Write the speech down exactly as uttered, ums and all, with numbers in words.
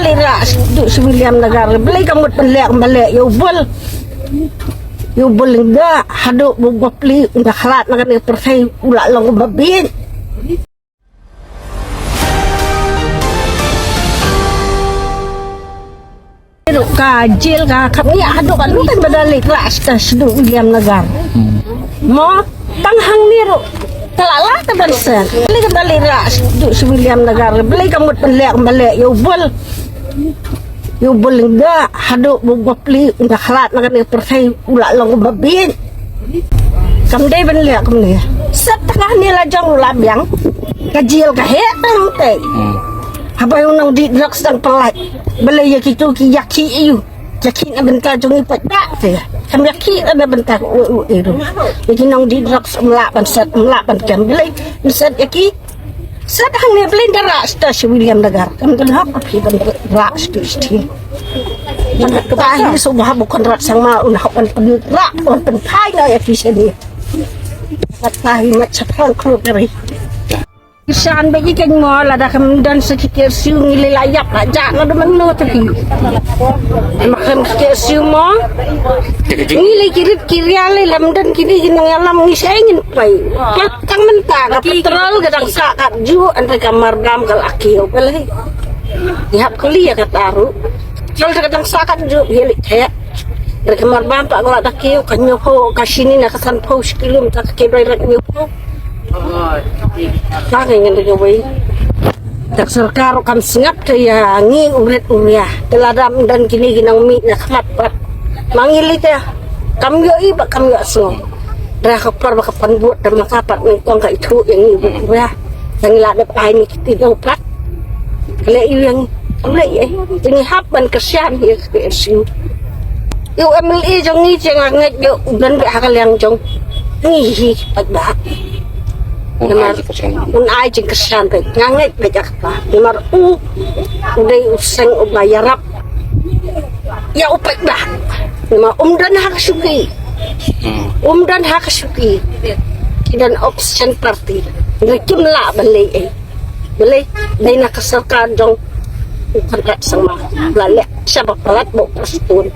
Lei rah sdang sha Williamnagar. Balei ka mut ban leh kumba leh ïa u Bul. Ïa u Bul Lyngdoh haduh ba u bapli un da khlad na kane ka pyrthei u la long kumba bieit. Ruh ka jel ka kham ïa haduh ka lutan ba da leit rah sdang sha Williamnagar. Mo tang hangne ruh ka la lah ka ban set. Balei ka da leit rah sdang sha Williamnagar. Balei ka mut ban leh kumba leh ïa u Bul. Ïa u Bul Lyngdoh haduh ba u bapli un da khlad na kane ka pyrthei u la long kumba bieit. Kam dei ban leh kumne. Set tang hangne la jong ruh la biang. Ka jel ka heh tang te. Haba u nongdih drugs dang pyllait. Balei ïa kito ki ïakhih ïa u. Ïakhih na bynta jong ngi paidbah te. Kam ïakhih na bynta u u iru. Ïa ki nongdih drugs ym lah ban set ym lah ban kem balei. Ym set ïa ki. Set hangne balei da rah sdang sha Williamnagar. Kam don hok phi ban rah sdang sdang. Ka hi sngewbha ba u Conrad Sangma un hok ban pynrah un pynphai na ïa phi shane. Ka hi mat sha phan klur ka ri. Kyrshan beit ïa kane mo lada kam don sa ki KSU ngi lei la ïap la jah la da mano te ki. Ma kane ki KSU mo. Ngi lei ki rit ki ria lei lam don kine ki nongïalam ngi sa ngin poi. Pat tang mynta ka petrol ka dang sah katjuh, hynrei ka mardam ka la kiew balei. Ngi hap kylli ïa kata ruh. Petrol ka dang sah katjuh ïa lei theh. Hynrei ka mardam pat ka la da kiew, ka hynñiewphew, ka shini na ka sanphew shi kilo meter ka kiew dei rek hynñiewphew. Ka ngi ngin da kawei. Te ka sorkar ruh kam sngap te ïa ngi u rit u ria. Te lada ym don kine ki nongmih na khmat pat. Ma ngi lei te kam ïohi ba kam ïohsngew. Hynrei ha ka por ba ka pynbud te ma ka pat nyngkong ka ithuh ïa ngi u rit u ria. Te ngi la dep ai ni kti dong pat. Ka leh ïa ngi. Kam leh ïa. Te ngi hap ban kyrshan ïa ka KSU. Ïa u MLA jong ngi te nga ngeit ba u don beit ha ka liang jong ngi hi paidbah. Un ai jingkyrshan. Un ai jingkyrshan beit. Nga ngeit beit ïa kata. Namar u, u dei u seng uba ïarap ïa u paidbah. Namar um don ha ka shuki. Um don ha ka shuki. Ki don opposition party. Hynrei kim lah ban leh ei. Balei dei na ka sorkar jong u Conrad Sangma. La leh shaba palat ba u Prestone.